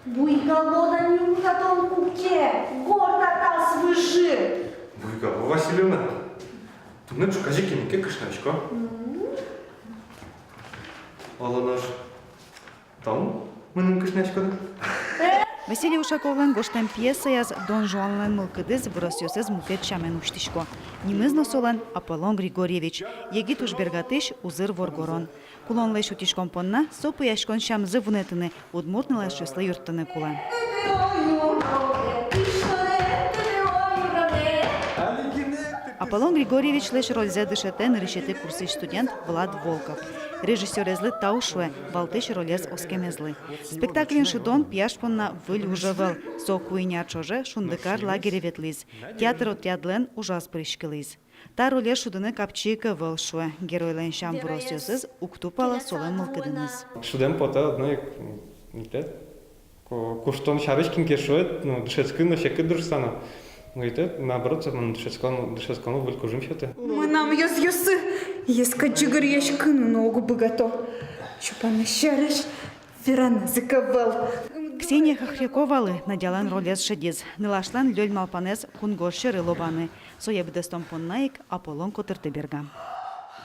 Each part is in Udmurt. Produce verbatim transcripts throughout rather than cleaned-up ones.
Буйгало-а, неужто тон куке, горд-а та выжы? Буйгало, Васильевна. Туннэ ӵуказе кинэ ке кышноясько. Мгм. Оло нош тон мыным кышнояськод-а? Василий Ушаковлэн гожтэм пьесаяз «Дон Жуанлэн мылкыдыз» выросъёсыз мукет сямен усьтӥсько. Нимыз но солэн Аполлон Григорьевич, егит ужбергатӥсь, узыр воргорон. Кулонлэсь утиськон понна со пӧяськон сямзы вунэтыны, удмурт нылашъёслы юрттыны кулэ. Аполлон Григорьевичлэсь рользэ дышетэ нырысетӥ курсысь студент Влад Волков. Режиссёрезлы тау шуэ валтӥсь ролез оскемезлы. Спектакльын шудон пияш понна выль уж ӧвӧл. Со куинь ар ӵоже «Шундыкар» лагере ветлӥз. Театр отрядлэн ужаз пыриськылӥз. Та ролез шудыны капчи ик ӧвӧл, шуэ. Геройлэн сям-выросъёсыз уг тупало солэн мылкыдыныз. Шудэм потэ одно ик, м, интыяз, ку-, куштон сярысь кин ке шуэ, ну, дышетскыны но секыт, дыр, шуса но. Ну, и тэ, наоборот, со мон дышетскон, дышетскон выль кужым сётэ. Мынам ёзъёсы, ес кадь ӟыгыръяськыны но уг быгато. Чупанэз сярысь вераны ик ӧвӧл. Ксения Хохряковалы Надялэн ролез шедиз. Нылашлэн лёль малпанэз кунгож сьӧры лобаны. Сое быдэстон понна ик Аполлон котыртэ берга.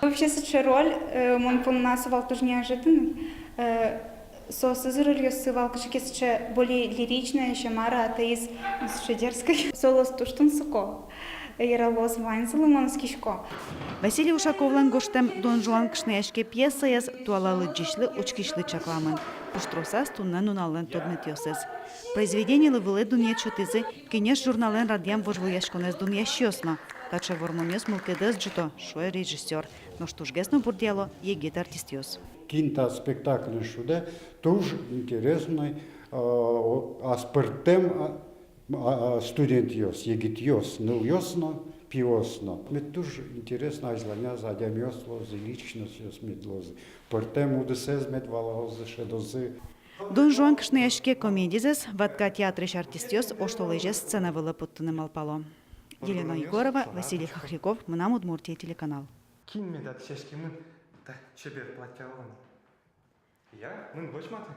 Вообще, сыӵе роль, э, мон понна со вал туж неожиданный. Э, со сызралъёсы вал кыӵе ке сыӵе более лиричное, чем мар-а, а таиз сыӵе дерзкой. Со луоз туж тунсыко. Яра луоз ваньзылы, мон оскисько. Василий Ушаковлэн гожтэм «Дон Жуан кышнояське» пьесаез туала лыдӟисьлы, учкисьлы чакламын. Пуштросаз туннэ нуналлэн тодметъёсыз. Произведениелы вылэ дунъет сётӥзы «Кенеш» журналэн радъям вожвылъяськонэз дунъясьёс но. Таӵе вормонъёс мылкыдэз ӝуто, шуэ режиссёр. Нош тужгес но бурдъяло егит артистъёс. Кин та спектакльын шудэ, туж интересный, э, о, аспӧртэм, а, а, а, студентъёс, егитъёс, нылъёс но, пиос но. Мед туж интересно азьланяз адямиос луозы, личностьёс мед луозы. Пӧртэм удысэз мед валалозы, шӧдозы. «Дон Жуан кышнояське» комедизэс Ватка театрысь артистъёс оштолэзе сцена вылэ поттыны малпало. Елена Егорова, Василий Хохряков, «Мынам Удмуртие» телеканал. Кин меда дӥсяськемын та чебер платьялэн? Я, мын возьматы.